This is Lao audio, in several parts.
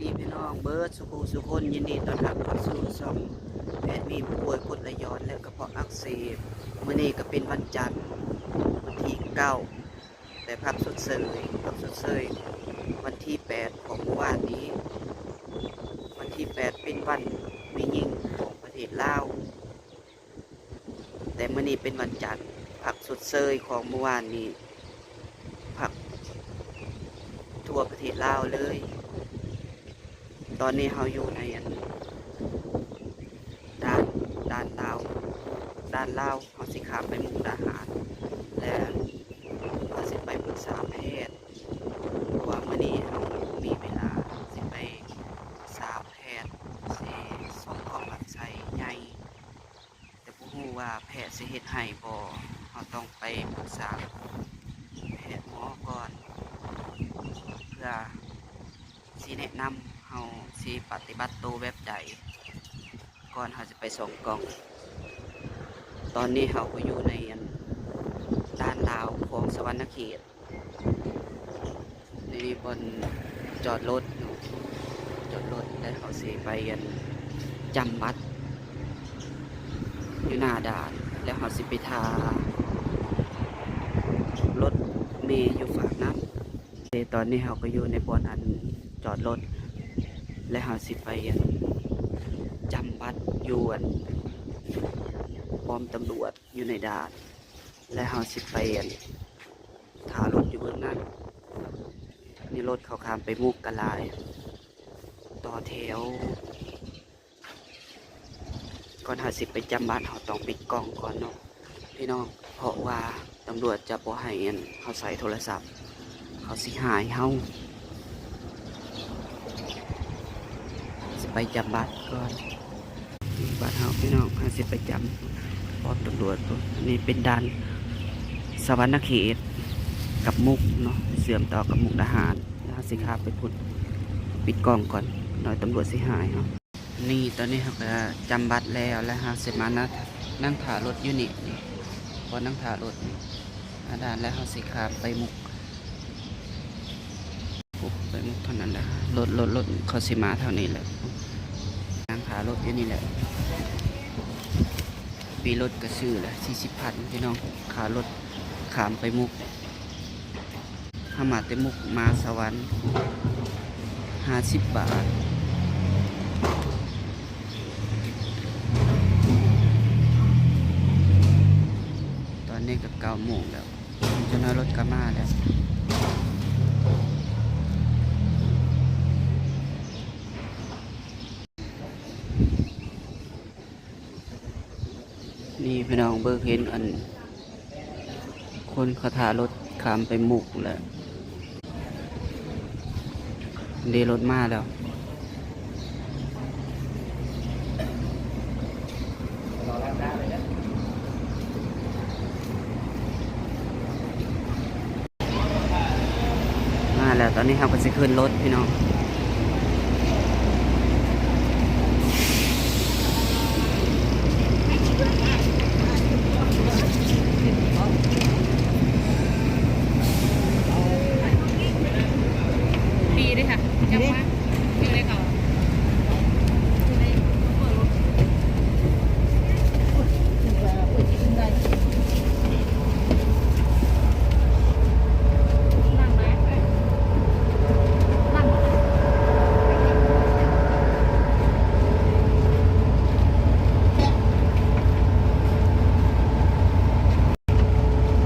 ດີພີ່ນ້ອງເບິດສູ່ຜູ້ສູ່ຄົນ, ຍິນດີຕ້ອນຮັບເຂົ້າສູ່ຊ່ອງແອດມິນຜູ້ປ່ວຍກົດໄຫຼຍ້ອນ ແລະ ກະເພາະອັກເສບ. ມື້ນີ້ກະເປັນວັນຈັນ ວັນທີເກົ້າ ແຕ່ພັກຊົດເຊີຍ ພັກຊົດເຊີຍວັນທີແປດຂອງມື້ວານນີ້. ວັນທີແປດເປັນວັນແມ່ຍິງຂອງປະເທດລາວ. ແຕ່ມື້ນີ້ເປັນວັນຈັນ ພັກຊົດເຊີຍຂອງມື້ວານນີ້ ພັກທົ່ວປະເທດລາວເລີຍ. ຕອນນີ້ເຮົາຢູ່ໃນອັນ ດ່ານ ດ່ານລາວ ດ່ານລາວ ເຮົາຊິຂ້າມໄປມຸກດາຫານ ແລະ ເຮົາຊິໄປປຶກສາແພດ ເພາະວ່າມື້ນີ້ເຮົາມີເວລາ ເຮົາຊິໄປປຶກສາແພດ ຊິສົ່ງກອງລຳໄສ້ໃຫຍ່. ແຕ່ບໍ່ຮູ້ວ່າແພດຊິເຮັດໃຫ້ບໍ່, ເຮົາຕ້ອງໄປປຶກສາແພດໝໍກ່ອນ ເພື່ອຊິແນະນຳເຮົາຊິປະຕິບັດໂຕແບບໃດ ກ່ອນເຮົາຈະໄປສົ່ງກອງ. ຕອນນີ້ເຮົາກໍຢູ່ໃນອັນ ດ່ານລາວຂອງສະຫວັນນະເຂດ. ນີ້ບ່ອນຈອດລົດເນາະ ຈອດລົດ ແລ້ວເຮົາຊິໄປອັນ ຈຳບັດຢູ່ໜ້າດ່ານ ແລ້ວເຮົາຊິໄປຖ້າລົດເມຢູ່ຟາກນັ້ນ. ເດ ຕອນນີ້ເຮົາກໍຢູ່ໃນບ່ອນອັນຈອດລົດ ແລ້ວເຮົາຊິໄປອັນ ຈຳບັດຢູ່ອັນ ປ້ອມຕຳຫຼວດຢູ່ໃນດ່ານ ແລ້ວເຮົາຊິໄປອັນ ຖ້າລົດຢູ່ເບື້ອງນັ້ນ. ນີ້ລົດເຂົາຂ້າມໄປມຸກກະຫຼາຍ ຕໍ່ແຖວ. ກ່ອນເຮົາຊິໄປຈຳບັດ ເຮົາຕ້ອງປິດກ້ອງກ່ອນເນາະພີ່ນ້ອງ ເພາະວ່າຕຳຫຼວດຈະບໍ່ໃຫ້ອັນ ເຮົາໃຊ້ໂທລະສັບ ເຂົາຊິຫາຍເຮົາ. ຊິໄປຈຳບັດກ່ອນ ບັດເຮົາພີ່ນ້ອງ ເຮົາຊິໄປຈຳປ້ອມຕຳຫຼວດພຸ້ນ. ນີ້ເປັນດ່ານສະຫວັນນະເຂດກັບມຸກເນາະ ເຊື່ອມຕໍ່ກັບມຸກດາຫານ. ແລ້ວເຮົາຊິຂ້າມໄປພຸ້ນ ປິດກ້ອງກ່ອນ ໜ້ອຍຕຳຫຼວດຊິຫາຍເຮົາ. ນີ້ຕອນນີ້ເຮົາກະຈຳບັດແລ້ວ ແລ້ວເຮົາຊິມານັ່ງ ນັ່ງຖ້າລົດຢູ່ນີ້ ນີ້ ບ່ອນນັ່ງຖ້າລົດນີ້ ໜ້າດ່ານ ແລ້ວເຮົາຊິຂ້າມໄປມຸກ. ໂອ້ ໄປໝົດເທົ່ານັ້ນລະ ລົດ ລົດ ລົດ ເຂົາຊິມາເທົ່ານີ້ແຫຼະ. ນັ່ງຖ້າລົດຢູ່ນີ້ແຫຼະ ປີ້ລົດກະຊື້ລະ ສີ່ສິບພັນ ພີ່ນ້ອງ ຄ່າລົດຂ້າມໄປມຸກ. ເຮົາມາແຕ່ມຸກມາສະຫວັນ ຫ້າສິບບາດ. ຕອນນີ້ກະເກົ້າໂມງແລ້ວ. ຈັກໜ້ອຍລົດກະມາແລ້ວ. ນີ້ພີ່ນ້ອງເບິ່ງ ເຫັນອັນ ຄົນເຂົາຖ້າລົດຂ້າມໄປມຸກແລ້ວ. ເດ ລົດມາແລ້ວ. ມາແລ້ວ ຕອນນີ້ເຮົາກໍຊິຂຶ້ນລົດພີ່ນ້ອງ.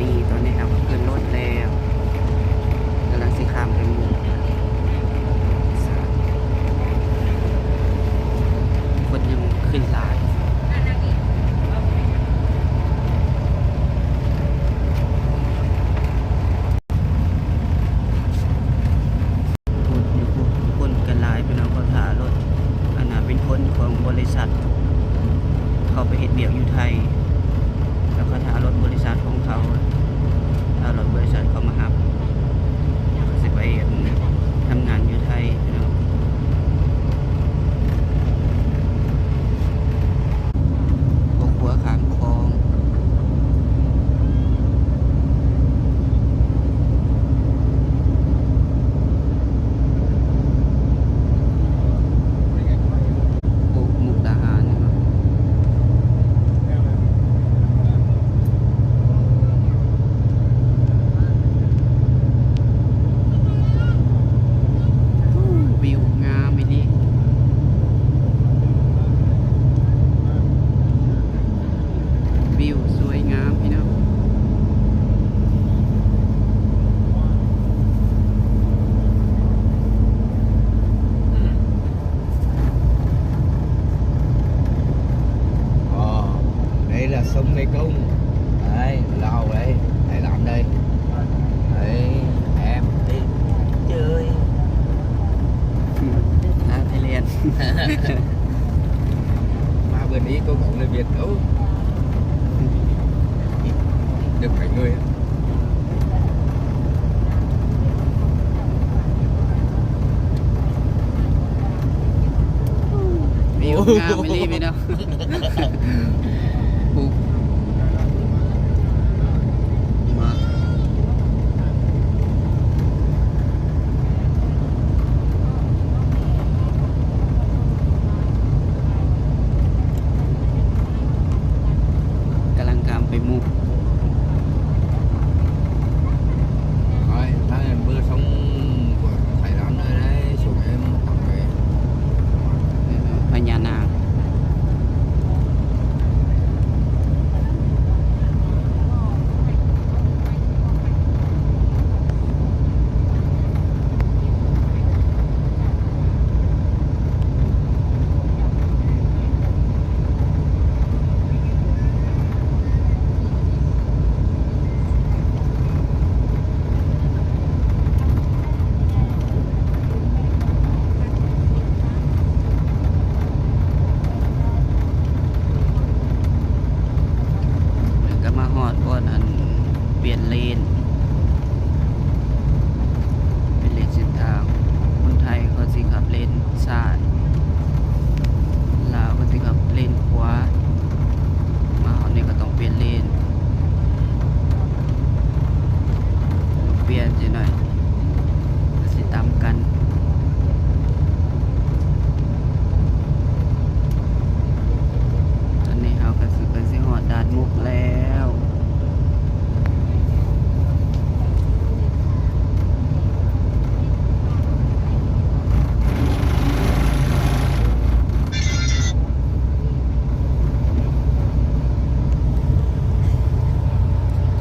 ນີ້ ຕອນນີ້ເຮົາກໍຂຶ້ນລົດແລ້ວ ກຳລັງຊິຂ້າມໄປມຸກ ສາມ ມາເບິດນີ້ກໍຂອງໃນຫວຽດເອົາ ເດີນໄປເລີຍ. ວິວງາມອີ່ຫຼີພີ່ນ້ອງ. ກຳລັງຂ້າມໄປມຸກ. ພະຍານາກ. ແລ້ວກໍມາຮອດບ່ອນອັນປ່ຽນເລນ ເປັນເລນເສັ້ນທາງ. ຄົນໄທເຂົາຊິຂັບເລນຊ້າຍ, ລາວເພິ່ນຊິຂັບເລນຂວາ. ມາຮອດນີ້ກໍຕ້ອງປ່ຽນເລນ, ປ່ຽນຈັກໜ້ອຍກໍຊິຕຳກັນ. ຕອນນີ້ເຮົາກໍຊິ ກໍຊິຮອດດ່ານມຸກແລ້ວ.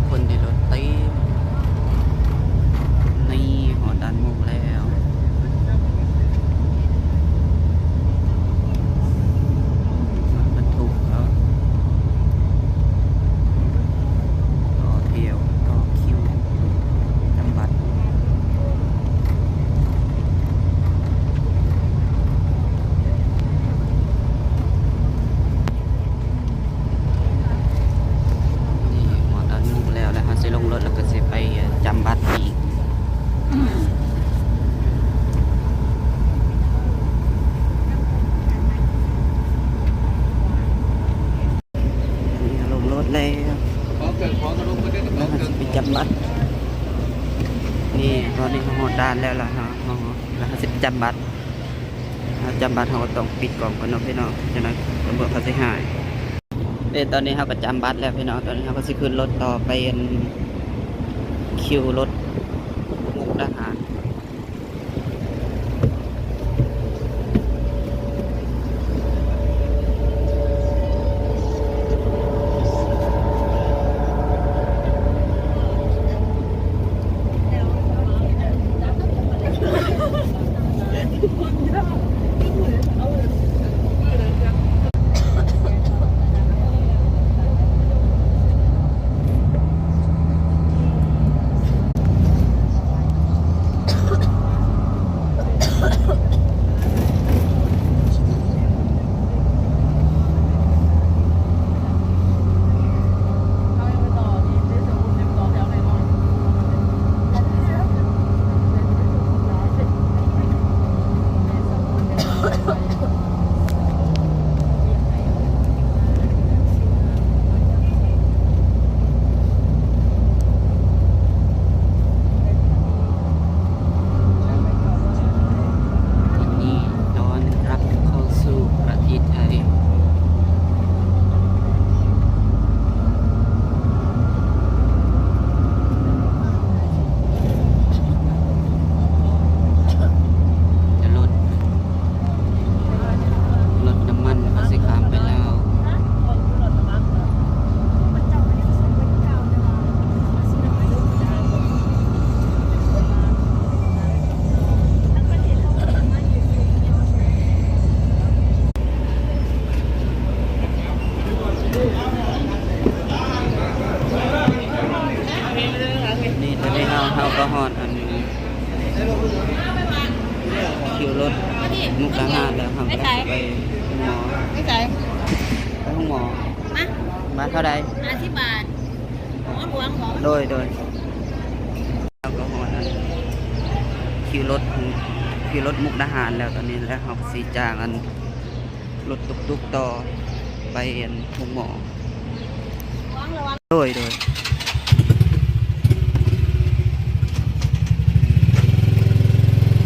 ຄົນໃນລົດເຕັມ. ນີ້ຮອດດ່ານມຸກແລ້ວ. ລົດບັນທຸກເນາະ ຕໍ່ແຖວ ຕໍ່ຄິວ ຈຳບັດ. ນີ້ຮອດດ່ານມຸກແລ້ວ ແລ້ວເຮົາຊິລົງລົດ ແລ້ວກໍຊິໄປຈຳບັດອີກ. ນີ້ລົງລົດແລ້ວ ແລ້ວເຮົາຊິໄປຈຳບັດ. ນີ້ຕອນນີ້ເຮົາຮອດດ່ານແລ້ວລະເນາະ ແລ້ວເຮົາຊິໄປຈຳບັດ. ເຮົາຈຳບັດ ເຮົາກໍຕ້ອງປິດກ້ອງກ່ອນເນາະພີ່ນ້ອງ ຈັ່ງໃດຕຳຫຼວດເຂົາຊິໃຫ້. ເດ້ ຕອນນີ້ເຮົາກໍຈຳບັດແລ້ວພີ່ນ້ອງ, ຕອນນີ້ເຮົາກໍຊິຂຶ້ນລົດຕໍ່ໄປອັນ ຄິວລົດມຸກດາຫານ. ນີ້ ລົດມຸກດາຫານແລ້ວ ເຮົາກຳລັງຊິໄປໂຮງໝໍ. ໄປໃສ? ໄປໂຮງໝໍ. ມາ ບາດເທົ່າໃດ? ຫ້າສິບບາດ. ໝໍຫຼວງບໍ? ໂດຍ ໂດຍ. ເຮົາກໍຮອດອັນ ຄິວລົດ ຄິວລົດມຸກດາຫານແລ້ວຕອນນີ້ ແລ້ວເຮົາກໍຊິຈ້າງອັນ ລົດຕຸກໆຕໍ່ໄປອັນໂຮງໝໍ. ໂດຍ ໂດຍ.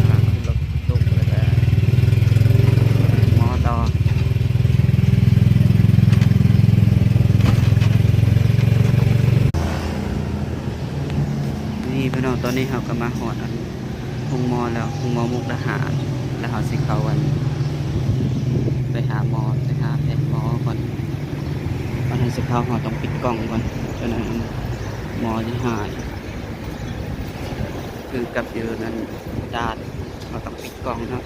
ອ່າ ຂຶ້ນລົດຕຸກແລ້ວກະໂຮງໝໍຕໍ່. ນີ້ພີ່ນ້ອງ ຕອນນີ້ເຮົາກໍມາຮອດອັນ ໂຮງໝໍແລ້ວ ໂຮງໝໍມຸກດາຫານ ແລ້ວເຮົາຊິເຂົ້າອັນ ໄປຫາໝໍ ໄປຫາແພດໝໍກ່ອນ. ກ່ອນເຮົາຊິເຂົ້າ ເຮົາຕ້ອງປິດກ້ອງກ່ອນ ເຈົ້າໜ້າທີ່ໝໍຊິຫາຍ ຄືກັບຢູ່ນັ້ນ ດ່ານ ເຮົາຕ້ອງປິດກ້ອງເນາະ.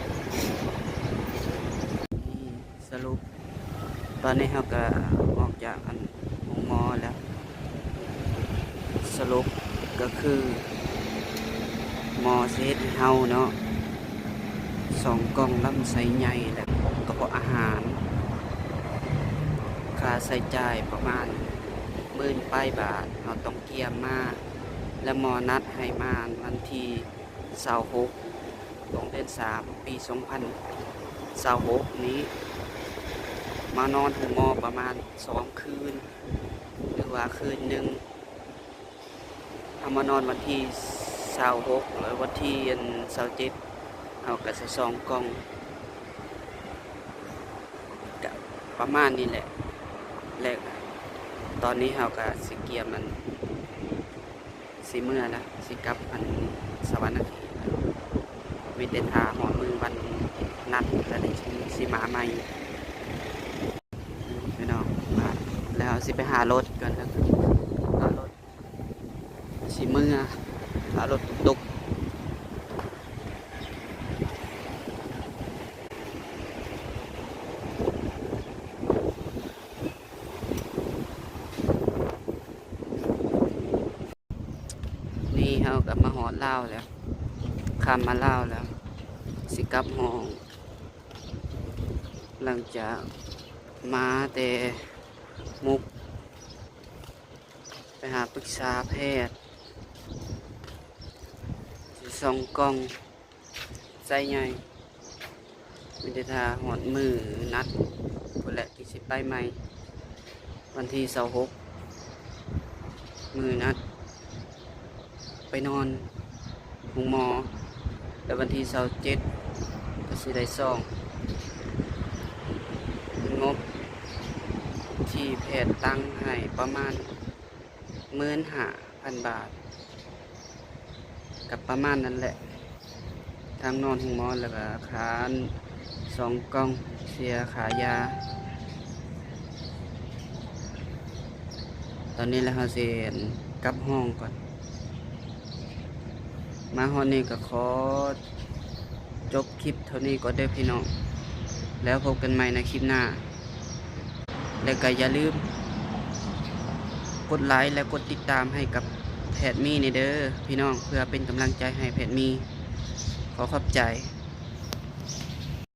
ສະຫຼຸບ ຕອນນີ້ເຮົາກະອອກຈາກອັນໂຮງໝໍແລ້ວ. ສະຫຼຸບກະຄືໝໍຊິເຮັດໃຫ້ເຮົາເນາະ ສອງກ່ອງລຳໄສ້ໃຫຍ່ ແລະ ກະເພາະອາຫານ ຄ່າໃຊ້ຈ່າຍປະມານໝື່ນປາຍບາດ ເຮົາຕ້ອງກຽມມາ ແລະ ໝໍນັດໃຫ້ມາວັນທີ ຊາວຫົກ ຂອງເດືອນສາມ ປີສອງພັນຊາວຫົກນີ້ ມານອນໂຮງໝໍປະມານສອງຄືນ ຫຼືວ່າຄືນໜຶ່ງ ເຮົາມານອນວັນທີຊາວຫົກ ແລ້ວວັນທີອັນຊາວເຈັດ ເຮົາກະຊິສອງກ່ອງ ກະປະມານນີ້ແຫຼະ. ແລະ ຕອນນີ້ເຮົາກະຊິກຽມອັນ ຊິເມືອລະ ຊິກັບອັນສະຫວັນນະເຂດລະ ມີແຕ່ຖ້າຮອດມື້ວັນນັດລະ ຊິມາໃໝ່ພີ່ນ້ອງ. ແລ້ວຊິໄປຫາລົດກ່ອນເດີ ຫາລົດ ຊິເມືອ ຫາລົດຕຸກໆ. ນີ້ເຮົາກະມາຮອດລາວແລ້ວ ຂ້າມມາລາວແລ້ວ ຊິກັບຫ້ອງ. ຫຼັງຈາກມາແຕ່ມຸກ ໄປຫາປຶກສາແພດ ຊິສອງກ່ອງ ໄຊໃຫຍ່ ມີແຕ່ຖ້າຮອດມື້ນັດພຸ້ນແຫຼະ ຈຶ່ງຊິໄປໃໝ່ ວັນທີຊາວຫົກ ມື້ນັດໄປນອນໂຮງໝໍ ແລະ ວັນທີຊາວເຈັດ ກະຊິໄດ້ສອງ. ງົບທີ່ແພດຕັ້ງໃຫ້ປະມານ ໝື່ນຫ້າພັນບາດ ກະປະມານນັ້ນແຫຼະ ທັງນອນໂຮງໝໍ ແລ້ວກະຄ່າສອງກ່ອງ ເສຍຄ່າຢາ. ຕອນນີ້ລະເຮົາຊິກັບຫ້ອງກ່ອນ. ມາຮອດນີ້ກະຂໍ ຈົບຄລິບເທົ່ານີ້ກ່ອນເດີພີ່ນ້ອງ ແລ້ວພົບກັນໃໝ່ໃນຄລິບໜ້າ ແລະກະຢ່າລືມກົດໄລ ແລະ ກົດຕິດຕາມໃຫ້ກັບແພດມີແດ່ເດີພີ່ນ້ອງ ເພື່ອເປັນກຳລັງໃຈໃຫ້ແພດມີ. ຂໍຂອບໃຈ.